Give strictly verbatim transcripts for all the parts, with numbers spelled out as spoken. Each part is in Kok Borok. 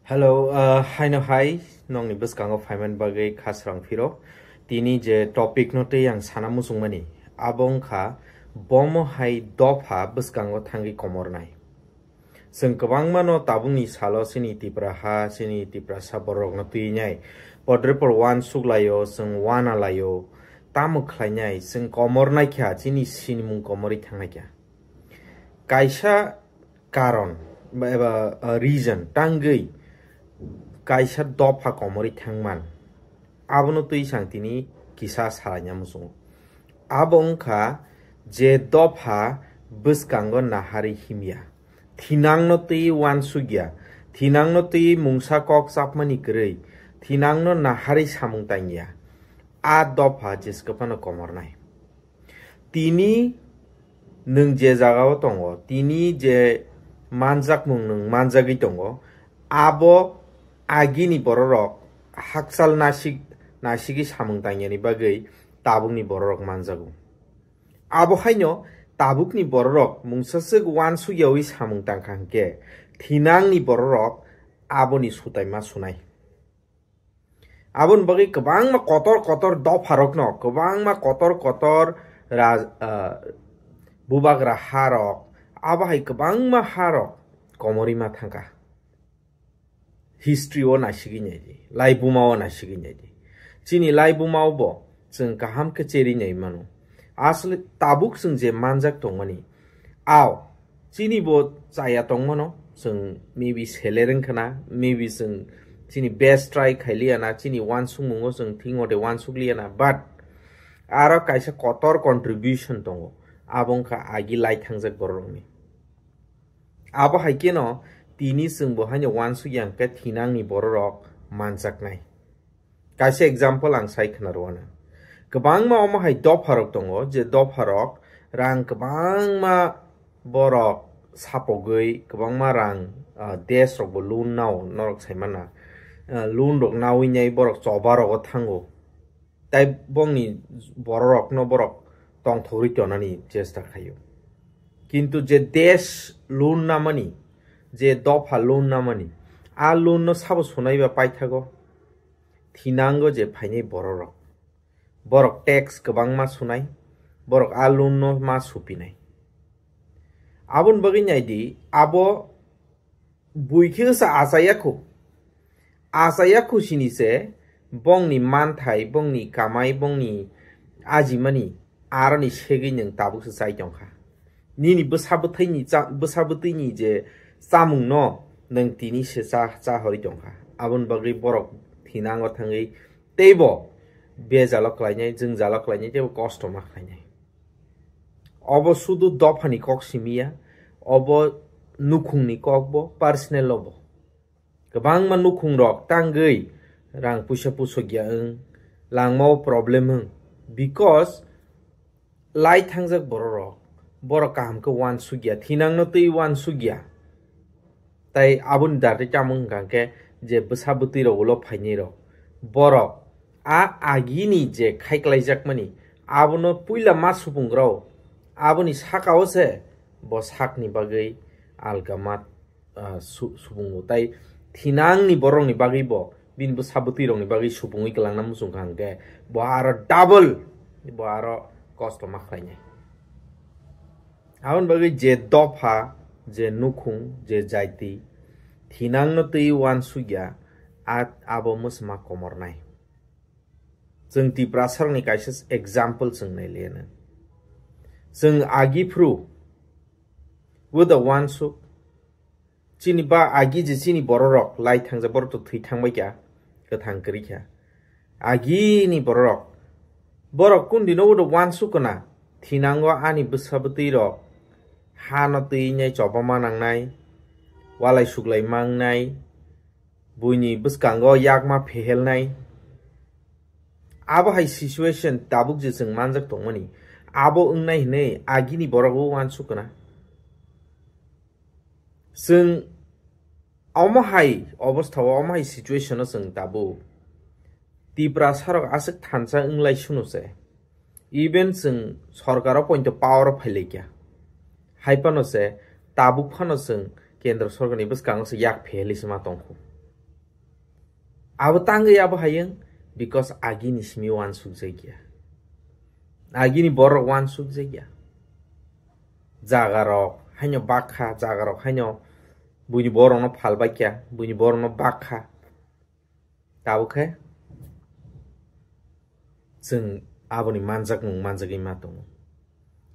Hello, uh, haino hai, nongni bwskango phaiman bagwi khasrang phiro. Tini je topic no tei ang sana muchungmani, abo wngkha bomo hai dopha bwskango thangwi komornai. Chwng kwbangma no tabukni salo chini Tipra ha, chini Tiprasa borok no twi nai. Podrepor uansuk laio, chwng uana laio. Tamo khlainai, chwng komornai kha, chini sinimung komorwi thangnai kha. Kaisa karon ba eba, uh, reason tangwi kaisa dopha komorwi thangman, abono twi sang tini kisa salaina muchungo. Abo wngkha je dopha bwskango naharwi himya, thinangno twi uansukya, thinangno twi mungsa kok chapmani kwrwi, thinangno naharwi samung tangya, a dopha jeskhe phano komornai. Tini nwng je jagao tongo, tini je manjakmung nwng manjagwi tongo, abo agini bororok hakchal nasik, nasigwi samung tangyani bagwi tabukni bororok manjago. Abo haino tabukni bororok mungsaswk uansukyawi samung tangkha hwnkhe, thinangni bororok aboni sutaima sunai. Aboni bagwi kwbangma kotor kotor dopharokno, kwbangma kotor kotor raj-, ah, bubagra harok, abo hai kwbangma harok komorwi ma thangkha. History o naisigwi naidi, laibuma o naisigwi naidi. Chini laibuma o bo chwng kaham khe cherwi nai mano. Asle tabuk chwng je manjak tongmani, ao, chini bo chaya tongmano, chwng maybe seler wngkhana, maybe chwng chini best try khailiyana, chini uansukmungo chwng thing ode uansukliyana, but aro kaisa kotor contribution tongo, abo wngkha agi lai thangjak bororokni. Abo hai kheno tini chwng bo haino uansukya hwnkhe thinangni bororok manjaknai. Kaisa example ang sai khna rwna. Kwbangma omo hai dopharok tongo, je dopharok rang kwbangma borok sapogwi kwbangma rang, ah, desh rokbo loan nao, norok sai mana. Ah, loan rok nawi nai borok choba rogo thango. Tai bongni bororokno borok tongthogwi tonani chesta khaio. Kintu je desh loan namani, je dopha loan namani, a loan no sabo sunai ba paithago? Thinango je phainai bororok. Borok tax kwbangma sunai, borok a loan no ma supinai. Aboni bagwi naidi, abo bui khe sa achaya khu. Achaya khu sini se bongni manthai, bongni kamai, bongni ajimani aroni segwi nwng tabuk se chai tongkha. Nini bwsa bwthaini cha-, bwsa bwtwini je chamungno nwng tini se cha, cha hori tongkha. Aboni bagwi borok thinango thangwi teibo bejalo klainai, jwngjalo klainai, teibo kosto ma khlainai. Obo sudu dophani kok simiya, obo nukhungni kok bo, personal obo. Kwbangma nukhungrok tangwi rang puisa pusokya wng, langmao problem wng, because lai thangjak bororok, borok kaham khe uansukya, thinangno twi uansukya. Tai aboni dati tamo wngkha khe je bwsa bwtwi rok ulo phainai rok, borok a agini je khaiklaijakmani, abono puila ma supungrao, aboni sakao se bo sakni bagwi alga ma, ah, su-, subungo. Tai thinangni borokni bagwi bo, bini bwsa bwtwi rokni bagwi subungwi kwlangna muchungkha hwnkhe, bo aro double, bo aro kosto ma khlainai. Aboni bagwi je dopha, je nukhung, je jaiti, thinangno twi uansukya, a-, abo mwsma komornai. Chwng Tiprasarokni kaisa example chwng nailaianw. Chwng agi phuru uda uansuk, chini ba agi je chini bororok lai thangjak, borok to thwi thangbai kha, kwthang kwrwi kha. Agini bororok, borok kundino uda uansuk kana, thinango ani bwsa bwtwi rok hano twi nai choba ma nangnai, walai suklai ma wngnai, buini bwskango yakma phehelnai. Abo hai situation tabuk je chwng manjak tongmani, abo wngnai hwnwi agini borok o uansuk kana. Chwng omo hai obostha o, omo hai situation o chwng tabuk Tiprasarok aswk thansa wnglai sunu se. Even chwng sorkaro pointo power o phailaikya. Hai phano se tabuk phano chwng kendro sorkarni bwskango se yak phehelwi se ma tongkhu. Abo tangwi abo hayung, because agini simi wansukjakya. Agini borok wansukjakya. Jagarok haino bakha, jagarok haino buini borokno phalbaikya, buini borokno bakha. Tabuk khe chwng aboni manjakmung manjagwi ma tongo.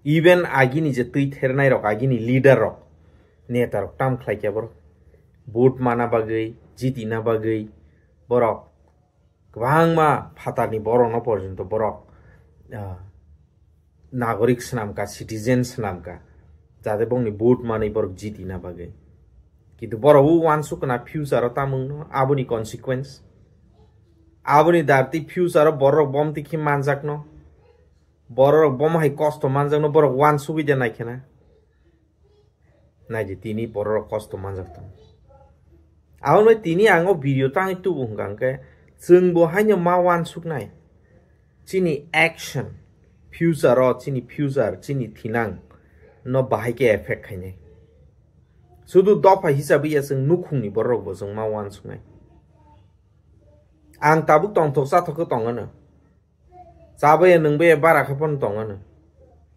Even agini je twi thernairok, agini leaderrok, netarok tam khlaikya borok. Vote mana bagwi, jitina bagwi borok kwbangma phatarni borokno porjonto borok, ah, nagorik swnamkha, citizen swnamkha, jate bongni vote manwi borok jitina bagwi. Kintu borok o wansukna future-o tamungno, aboni consequence. Aboni darti future-o borok bomti khe manjakno. Borok bom hai kosto manjakno, borok wansugwi de naikhena. Naidi tini borok kosto manjak tongo. Aboni tini ang o video tangwi tubu hwnkha hwnkhe chwng bo haino ma wansuknai. Chini action, future o chini future, chini thinang no bahai khe effect khainai. Sudu dopha hisabwi ya chwng nukhungni borok bo chwng ma wansuknai. Ang tabuk tongthok chathok khe tongano. Chabaya nwngbaya bara khe phano tongmano.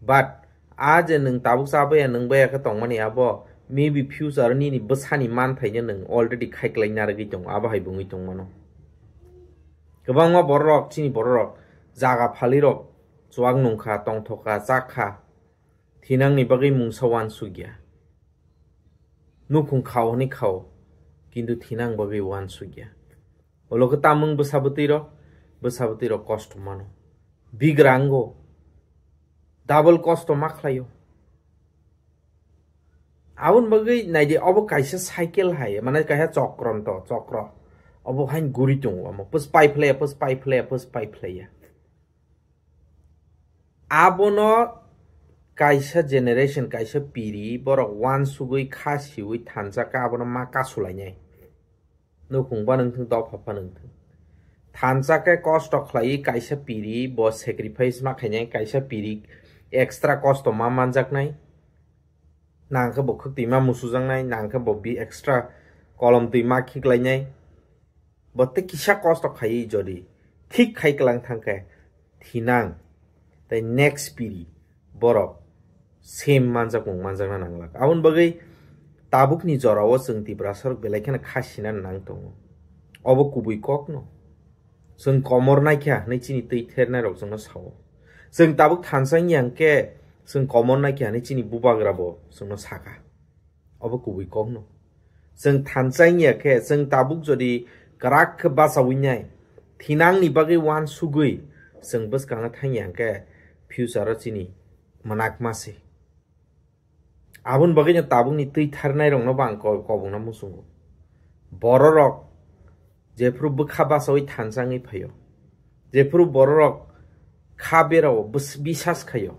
But a je nwng tabuk chabaya nwngbaya khe tongmani abo maybe future nini bwsani manthaino nwng already khaiklai narwgwi tongo, abo hai bwngwi tongmano. Kwbangma bororok, chini bororok jaga phalirok chuwak nungkha, tongthokha, chakha, thinangni bagwi mungsa wansukya. Nukhung khao hwnwi khao, kintu thinang bagwi wansukya. Olo khe tamung bwsa bwtwi rok, bwsa bwtwi rok kosto mano. Bigrango double kosto ma khlaio. Aboni bagwi naidi, obo kaisa cycle hai, mane kaisa chokronto, chokro. Obo hain guri tongo, omo pus pai phlaiya, pus pai phlaiya, pus pai phlaiya. Abono kaisa generation, kaisa piri, borok wansugwi, kha siwi thansa khe abono ma kasulainai. Nukhung ba nungthung, dopha pha nungthung. Thansa khe kosto khlaiwi kaisa piri, bo sacrifice ma khainai, kaisa piri extra kosto ma manjaknai. Nang khe bo khwtwi ma musujaknai, nang khe bo bi extra kolom twi ma khiklainai. Bo tei kisa kosto khaiwi jodi thik khai kwlang thang khe thinang tei next piri borok same manjakmung manjakna nanglak. Aboni bagwi tabukni jorao chwng Tiprasarok belai kheno kha sina nang tongo. Obo kubui kokno. Chwng komor naikha hwnwi chini twi thernairok chwngno sao. Chwng tabuk thansa wngya hwnkhe chwng komor naikha hwnwi chini bubagrabo chwngno sakha. Obo kubui kokno. Chwng thansa wngya khe, chwng tabuk jodi kwrak khe bachaui nai, thinangni bagwi wansugwi chwng bwskango thangya hwnkhe future-o chini mwnakma se. Aboni bagwino tabukni twi tharnairokno bo ang ko-, kobongno muchungo. Bororok jephuru bwkha bachaui thansa wngwi phaio, jephuru bororok kha berao bwswk bisas khaio,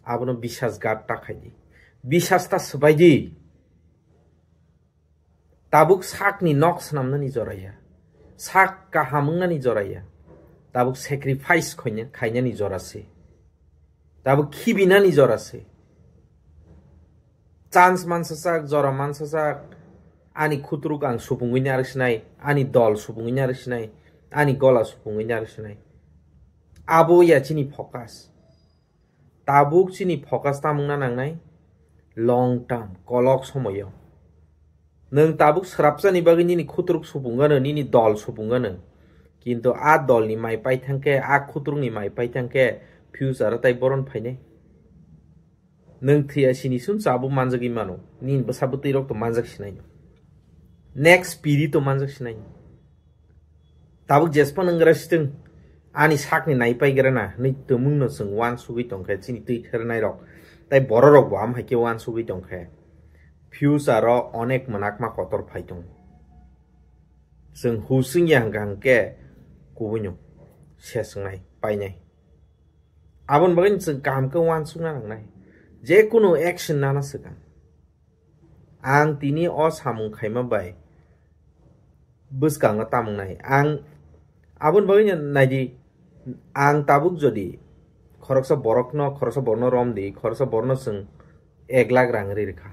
abono bisas gat ta khaidi, bisas ta swbaidi. Tabuk sakni nok swnamnani joraya, sak kaham wngnani joraya, tabuk sacrifice khoina-, khainani jora se, tabuk khibinani jora se. Chance mansajak, jora mansajak, ani khutruk ang supungwi narwksinai, ani dol supungwi narwksinai, ani gola supungwi narwksinai. Abo ya chini focus. Tabuk chini focus tamungna nangnai long term, kolok somoyo. Nwng tabuk swrapsani bagwi nini khutruk supungano, nini dol supungano. Kintu a dolni mai paithangkhe, a khutrukni mai paithangkhe future-o tai boron phainai. Nwng thwiya sini sum chabuk manjagwi mano, nini bwsa bwtwi rok to manjak sinai. Next piri to manjak sinai. Tabuk jespa nwngra sitwng, ani sakni nai paigra na hwnwi twmwngno chwng wansugwi tongkhe, chini twi thernairok tei bororokbo am hai khe wansugwi tongkhe, future-o onek mwnakma kotor phai tongo. Chwng husing ya hwnkha hwnkhe kubuino seswngnai, painai. Aboni bagwi chwng kaham khe wansukna nangnai. Je kunu action nana swkang. Ang tini o samung khaima bai bwskango tamung nai. Ang aboni bagwi naidi, ang tabuk jodi khoroksa borokno, khoroksa borokno rom di, khoroksa borokno chwng ek lakh rang ri rwkha.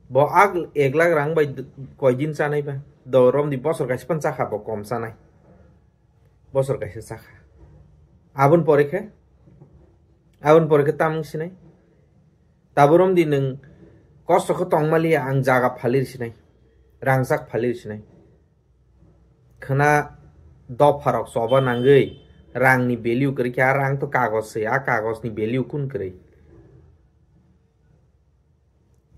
Bo ak ek lakh rang bai d-, koi din chanai ba? Do rom di, bosor kaisa phan chakha bo kom chanai. Bosor kaisa chakha. Aboni pore khe, aboni pore khe tamung sinai. Taburom di nwng kosto khe tongmaliya, ang jaga phalir sinai, rangchak phalir sinai. Khwna dopharok choba nangwi rangni value kwrwi khe, a rang to kagoj se, a kagojni value kun kwrwi?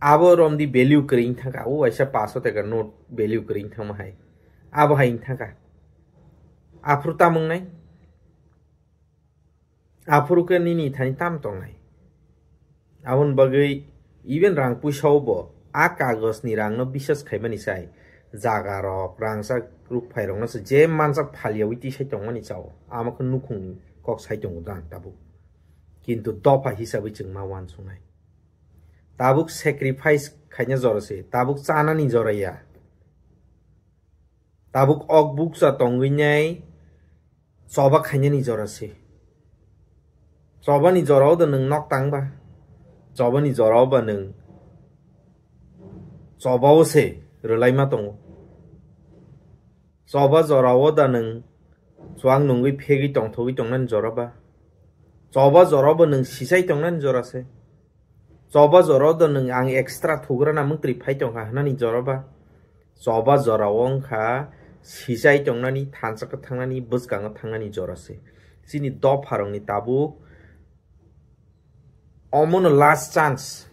Abo romdi value kwrwi wngthangkha, o waisa paso teka note value kwrwi wngthangma hai. Abo hai wngthangkha. Aphuru tamung nai? Aphuru khe nini thani tam tongnai? Aboni bagwi even rang puisao bo a kagojni rangno bisas khaimani sai jagarok, rangchak rukphairokno se je manjak phaliyawi tisai tongmani chao. Amo khe nukhungni kok sai tongo dang tabuk. Kintu dopha hisabwi chwng ma uansuknai. Tabuk sacrifice khaina jora se, tabuk chanani jora ya. Tabuk ok bukcha tongwi nai choba khainani jora se. Chobani jorao da nwng nok tang ba? Chobani jorao ba nwng chobao se rwlaima tongo? Choba jorao da nwng chuang nungwi phegwi tongthogwi tongnani jora ba? Choba jorao ba nwng sichai tongnani jora se? Choba jorao da nwng ang extra thugra na mungtri phai tongkha hwnani jora ba? Choba jorao wngkha sichai tongnani, thansa khe thangnani, bwskango thangnani jora se. Chini dopharokni tabuk omono last chance.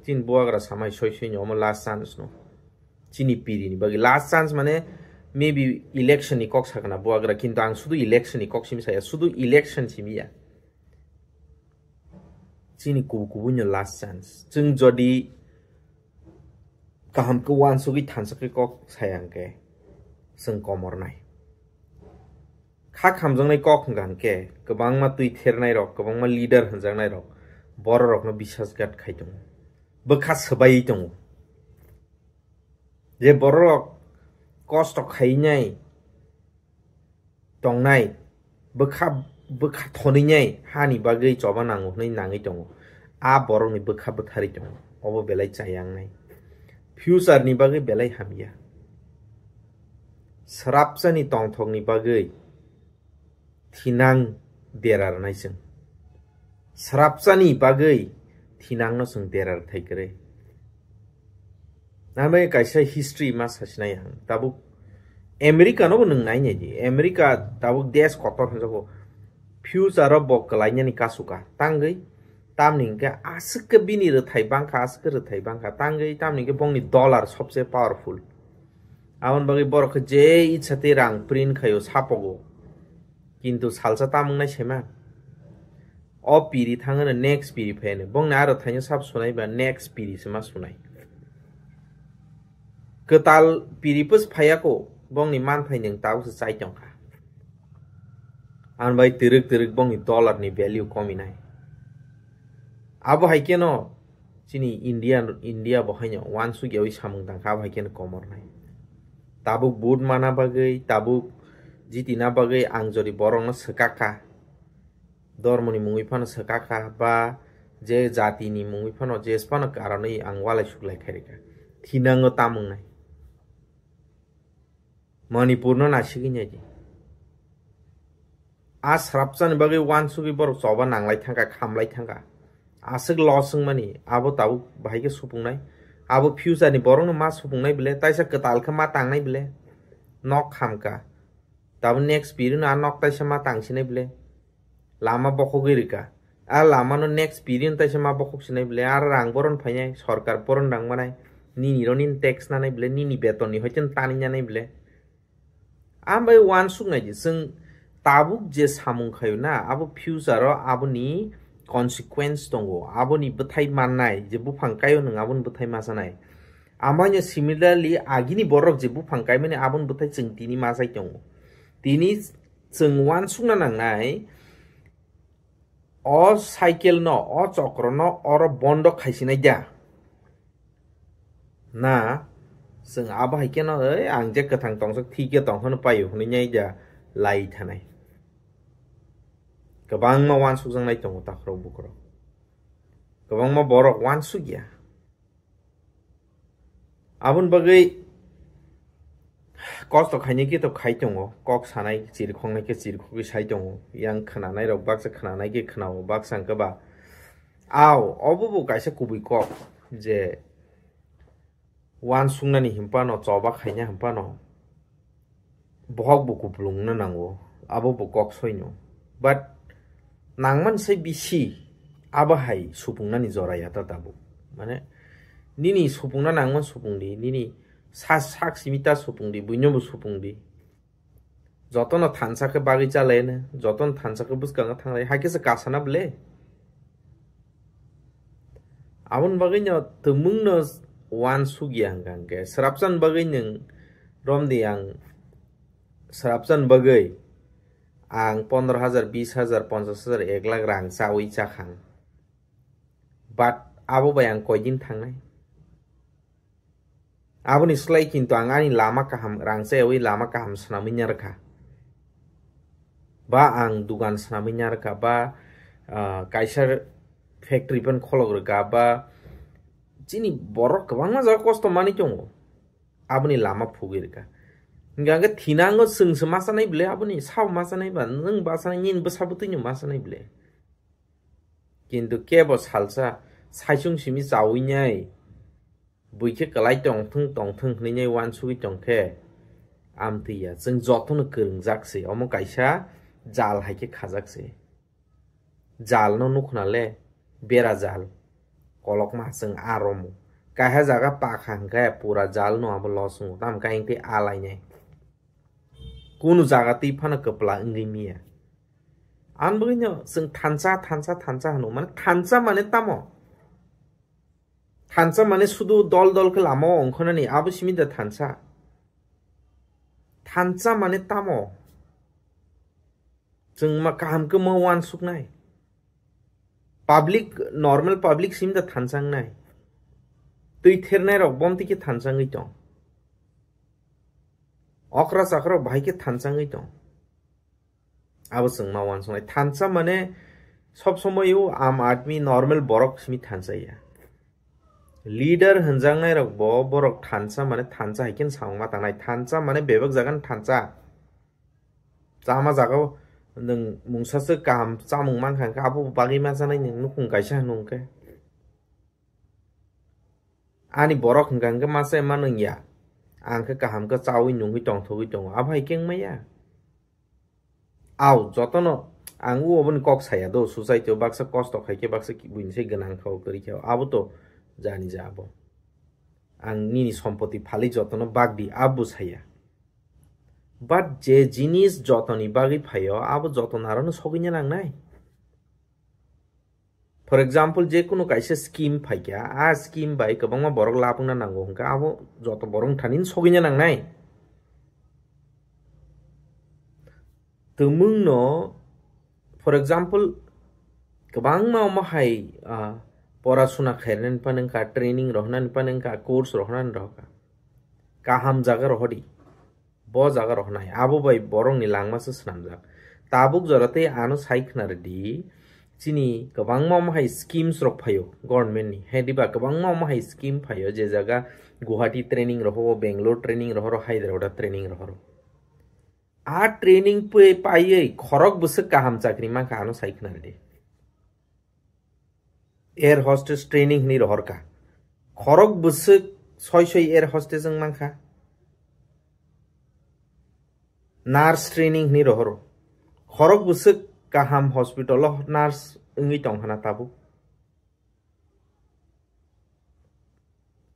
Chini buagra samai soi soi ni omo last chance no. Chini piri ni bagwi last chance mane maybe election ni kok sakna buagra, kintu ang sudu election ni kok simi saya, sudu election simi ya. Chini kubu kubu no last chance. Chwng jodi kaham khe uansugwi thansa khe kok saya hwnkhe chwng komornai. Kha khamjaknai kok hwnkha hwnkhe kwbangma twi thernai rok, kwbangma leader hwnjaknai rok bororokno bisasghat khai tongo, bwkha swbaiwi tongo. Je bororok kosto khainai tongnai, bwkha bwkha thonwi nai hani bagwi choba nango hwnwi nangwi tongo. A borokni bwkha bwtharwi tongo, obo belai chayang nai. Future ni bagwi belai hamya. Srapchani tongthokni bagwi thinang dera rwnai chwng. Srapchani bagwi thinangno chwng dera rwthai kwrwi. Nangbai kaisa history ma sasinai ang. Tabuk America no bo nwng nai nai di. America tabuk desh kotor hwnjago. Future o bo kwlainani kasuka. Tangwi tamni hwnkhe aswk khe bini rwthai bangkha, aswk khe rwthai bangkha. Tangwi tamni hwnkhe bongni dollar sobse powerful. Aboni bagwi borok khe je itsa tei rang print khaio sapogo. Kintu salsa tamung nai sema. O piri thangano next piri phaino. Bongni aro thaino sap sunai ba next piri se ma sunai. Kwtal piri pus phayako bongni man phai nwng tabuk se chai tongkha. Ang bai twrwk twrwk bongni dollar ni value komi nai. Abo hai keno chini India, India bo haino uansuk yawi samung tangkha, abo hai keno komor nai. Tabuk vote mana bagwi, tabuk jitina bagwi ang jodi borokno swkakha. Dormoni mungwi phano swkakha ba je jatini mungwi phano je phano karonwi ang walai suklai khairikha. Thinango tamung nai. Manipurno nasigwi nai di. A srapchani bagwi uansugwi borok choba nanglai thangkha, khamlai thangkha. Aswk loss wngmani, abo tabuk bahai khe supungnai. Abo future ni borokno ma supungnai bile, taisa kwtal khe ma tangnai bile. Nok khamkha. Tabuk next piri no a nok taisa ma tangsinai bile. Lama bokhogwi rwkha. A lama no next piri no taisa ma bokhok sinai bile. Ar rang boron phainai, sorkar boron rang manai. Nini ro nini tax nanai bile, nini beton ni hoite tani nanai bile. Ang bai uansuk nai di, chwng tabuk je samung khayo na, abo future o aboni consequence tongo, aboni bwthai mannai, je buphang kaio nwng aboni bwthai masanai. Amhaino similarly agini borok je buphang kaimani aboni bwthai chwng tini masai tongo. Tini chwng uansukna nangnai, o cycle no, o chokro no oro bondo khaisinai da. Na, chwng abo hai kheno, "Ei, ang je kwthang tongsak, thik khe tong phano paio," hwnwi nai da lai thanai. Kwbangma uansukjaknai tongo takhurok bukhurok. Kwbangma borok uansuk ya. Aboni bagwi Kosto khainai khe to khai tongo, kok sanai chirikhoknai khe chirikhogwi sai tongo, yang khwnanai rok baksa khwnanai khe khwnao baksa hwnkhe ba. Ao, obo bo kaisa kubui kok je uansuknani hinphano, choba khaina hinphano bohok bo kupulung wngna nango, abo bo kok soino. But nangman sai bisi abo hai supungnani jora ya ta tabuk. Mane nini supungna nangman supung di, nini sa-, sak simi ta supung di, buino bo supung di. Jotono thansa khe bagwi chalaino, jotono thansa khe bwskango thanglai, hai khe se kasana bwle. Aboni bagwino twmwngno uansukya hwnkha hwnkhe, swrapchan bagwi nwng romdi ang, swrapchan bagwi ang pondro hajar, bis hajar, ponchas hajar, ek lakh rang chawi chakhang. But abo bai ang koidin thangnai? Aboni slai kintu ang ani lama kaham rang chayawi lama kaham swnamwi narwkha. Ba ang dugan swnamwi narwkha, ba, ah, kaisa factory pen kholok rwkha, ba chini borok kwbangma jaga kosto manwi tongo. Aboni lama phugwi rwkha. Hingkha hwnkhe thinango chwngse machanai bwle, aboni sao machanai ba, nwng bachanai nini bwsa bwtwino machanai bwle. Kintu kebo salsa saichung simi chawi nai, bui khe kwlai tongthwng tongthwng hwnwi nai uansugwi tongkhe, amtwi ya. Chwng jotono kwrwngjak se, omo kaisa jal hai khe khajak se. Jalno nukhna le, bera jal, kolokma chwng a romo. Kaiha jaga pakha hwnkhe pura jalno abo loss wngo, tamo khe ayang tei a lainai. Kunu jaga twi phano kwpla wngwi miya. Ani bagwino chwng thansa, thansa, thansa hwno. Mane thansa mane tamo? Thansa mane sudu dol dol khe lama o ongkhonani, abo simi da thansa? Thansa mane tamo? Chwng ma kaham khe ma uansuknai. Public, normal public simi da thansa wngnai. Twi thernai rok bomti khe thansa wngwi tong. Okra chakra rok bahai khe thansa wngwi tong. Abo chwng ma uansuknai. Thansa mane sob somoi o aam aadmi normal borok simi thansa ya. Leader hwnjaknai rok bo borok thansa mane thansa hai khe samung ma tangnai. Thansa mane bebak jaga ni thansa. Chama jaga o nwng mungsa se kaham chamung mankha hwnkhe abo bagwi ma chanai nwng nukhung kaisa hwnwi hwnkhe. Ani borok hwnkha hwnkhe ma chai ma nwng ya. Ang khe kaham khe chawi nungwi tongthogwi tongo. Abo hai khe wngma ya. Au, jotono ang o oboni kok saya do, society o baksa kosto khai khe baksa ki-, buini se gwnang kha o kwrwi kha o. Abo to jani ja abo. Ang nini sompoti phalwi jotono bak di, abo saya. But je jinis jotoni bagwi phaio, abo joto narono sogwina nangnai. For example, je kunu kaisa scheme phaikha, a scheme bai kwbangma borok lapungna nango hwnkha, abo joto borok thani sogwina nangnai. Twmwngno, for example, kwbangma omo hai, ah, pora suna khairani pani wngkha, training rohornani pani wngkha, course rohornani rohorkha. Kaham jaga rohordi. Bo jaga rohornai. Abo bai borokni langma se swnamjak. Tabuk jora tei ano sai khna rwdi, chini kwbangma omo hai schemes rok phaio government ni. Hai diba kwbangma omo hai scheme phaio, je jaga Guwahati training rohoro, Bangalore training rohoro, Hyderabad training rohoro. A training pui paiwi khorok bwswk kaham chakri mankha ano sai khna rwdi. Air hostess training hwnwi rohorkha. Khorok bwswk soi soi air hostess wng mankha. Nurse training hwnwi rohoro. Khorok bwswk kaham hospital o nurse wngwi tongkhana tabuk.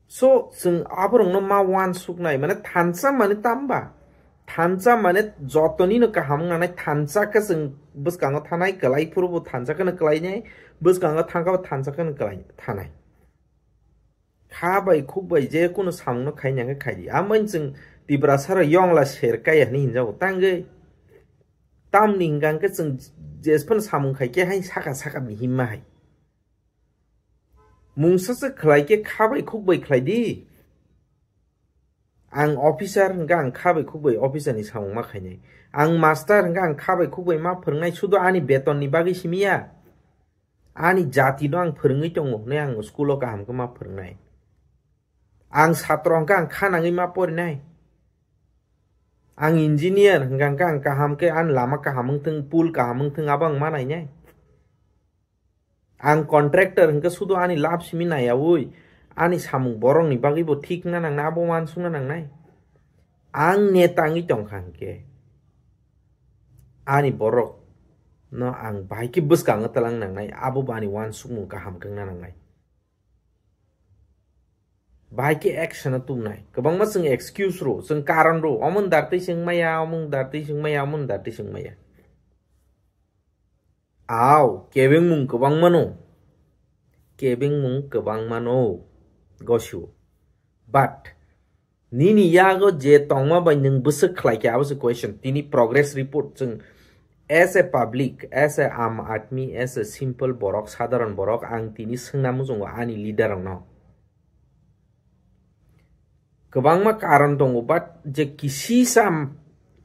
So, chwng aborokno ma uansuknai, mane thansa mane tamba? Thansa mane jotonino kaham wngnai, thansa khe chwng bwskango thanai, kwlai phuru bo thansa kheno kwlainai, bwskango thangkha bo thansa kheno kwlai thanai. Kha bai khuk bai je kunu samungno khaina khe khaidi. Amoni chwng Tiprasa rok yongla ser kaya hwnwi hinjago tangwi. Tamni hwnkha hwnkhe chwng jesphano samung khai khe hai saka saka bihimma hai. Mungsa se khlai khe kha bai khuk bai khlai di. Ang officer hwnkha ang kha bai khuk bai officer ni samung ma khainai. Ang master hwnkha ang kha bai khuk bai ma phwrwngnai, sudo ani beton ni bagwi simi ya. Ani jati no ang phwrwngwi tongo hwnwi ang school o kaham khe ma phwrwngnai. Ang satro hwnkha ang kha nangwi ma porinai. Ang engineer hwnkha hwnkhe ang kaham khe ani lama kaham wngthwng, pool kaham wngthwng, abo ang ma nainai. Ang contractor hwnkhe sudu ani lab simi naiyaui, ani samung borokni bagwi bo thik wngna nangnai, abo uansukna nangnai. Ang neta wngwi tongkha hwnkhe ani borok no ang bahai khe bwskango twlang nangnai, abo bo ani uansukmung kaham khe wngna nangnai. Bahai khe action o tubnai. Kwbangma chwng excuse rw, chwng karon rw, omo ni dartwi chwng maya, omo ni dartwi chwng maya, omo ni dartwi chwng maya. Au, kebengmung kwbangma no. Kebengmung kwbangma no. Gosio. But nini yago je tongma bai nwng bwswk khlai khe, abo se question. Tini progress report chwng as a public, as a Aam Aadmi, as a simple borok, sadharan borok, ang tini swngna muchungo ani leader rokno. Kwbangma karon tongo, but je kisisa,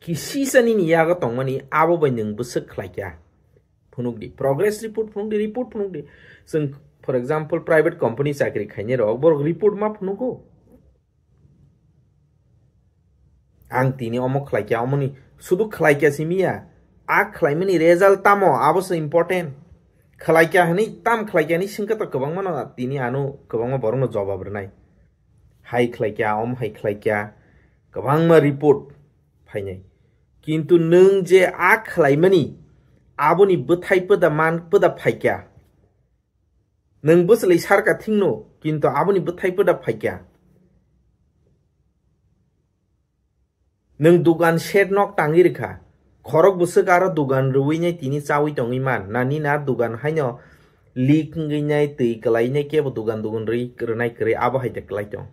kisisa nini yago tongmani abo bai nwng bwswk khlai kha. Phunukdi, progress report phunukdi, report phunukdi. Chwng, for example, private company chakri khainai rok, borok report ma phunugo. Ang tini omo khlai kha, omoni sudu khlai kha simi ya. A khlaimani result tamo, abo se important. Khlai kha hwnwi, tam khlai kha hwnwi swngkha to kwbangma no, tini ano kwbangma borokno jobab rwnai. Hai khlai kha, om hai khlai kha, kwbangma report phainai. Kintu nwng je a khlaimani, aboni bwthai pwda man pwda phaikha. Nwng bwchlwi sarka thingno, kintu aboni bwthai pwda phaikha. Nwng dugan shed nok tangwi rwkha. Khorok bwswk aro dugan rwui nai tini chaui tongwi man. Nani na dugan haino leak wngwi nai, twi kwlai nai, kebo dugan dugan rwi rwnai kwrwi, abo hai de kwlai tong.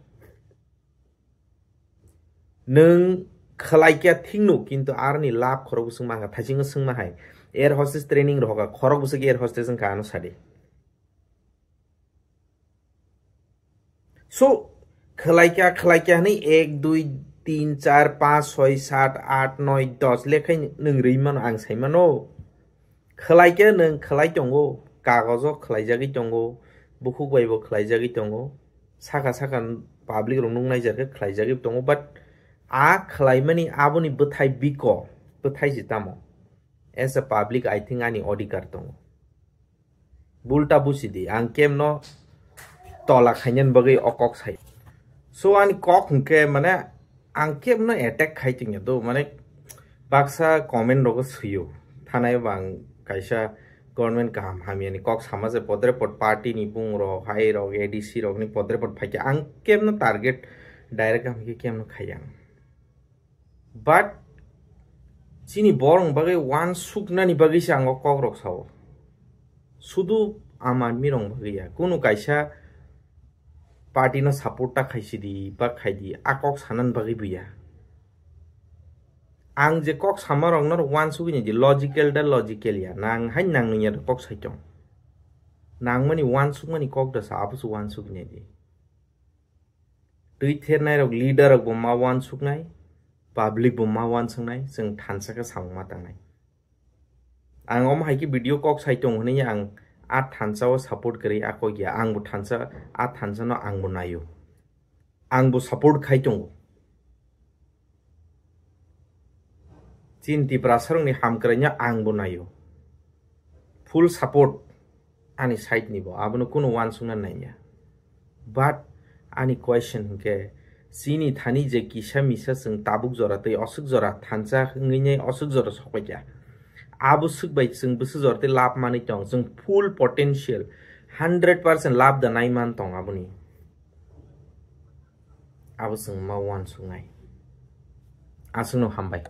Nwng khlai kha thikno, kintu aroni lab khorok bwswk mankha, thaisingo swngma hai. Air hostess training rohoka, khorok bwswk air hostess wngkha, ano sadi. So, khlai kha, khlai kha hwnwi ek, dui, tin, char, panch, soi, sat, at, noi, dos lekhai nwng rwi mano, ang sai mano. Khlai khe nwng khlai tongo, kagojo khlaijagwi tongo, bukhuk bai bo khlaijagwi tongo, saka saka public rok nuknai jar khe khlaijagwi tongo, but a khlaimani aboni bwthai biko, bwthai se tamo? As a public, I think ani odhikar tongo. Bulta busi di, ang kemno tola khainani bagwi o kok sai. So ani kok hwnkhe mane ang kemno attack khai tongya do, mane baksa comment rogo swiyo. Thanai bang kaisa government kaham hamyani kok sama je podre pod party ni bung rok, hai rok, A D C rok ni podre pod phaikhe ang kemno target direct hamkhe kemno khaiya. But chini borok bagwi uansuknani bagwi se ang o kok rok sao. Sudu Aam Aadmi rok bagwi ya. Kunu kaisa party no support ta khaisi di, ba khai di, a kok sanani bagwi buya. Ang je kok sama rok no uansugwi nai di, logical da logical ya, nang hai nang nung ya kok sai tong. Nangmani uansukmani kok da sa, abo se uansugwi nai di. Twi thernai rok, leader rok bo ma uansuknai, public bo ma uansuknai, chwng thansa khe samung ma tangnai. Ang omo hai khe video kok sai tong hwnwi ang a thansa o support kwrwi a kok ya, ang bo thansa, a thansa no ang bo naio. Ang bo support khai tongo. Chini Tiprasarokni hamkraino ang bo naio. Full support ani side ni bo. Abono kunu uansukna naiya. But ani question hwnkhe, chini thani je kisa misa chwng tabuk jora tei oswk jora thansa wngwi nai oswk jora sokphaikha. Abo swk bai chwng bwswk jora tei lab manwi tong. Chwng full potential, hundred percent lab da nai man tong aboni. Abo chwng ma uansuknai. Aswkno hambai.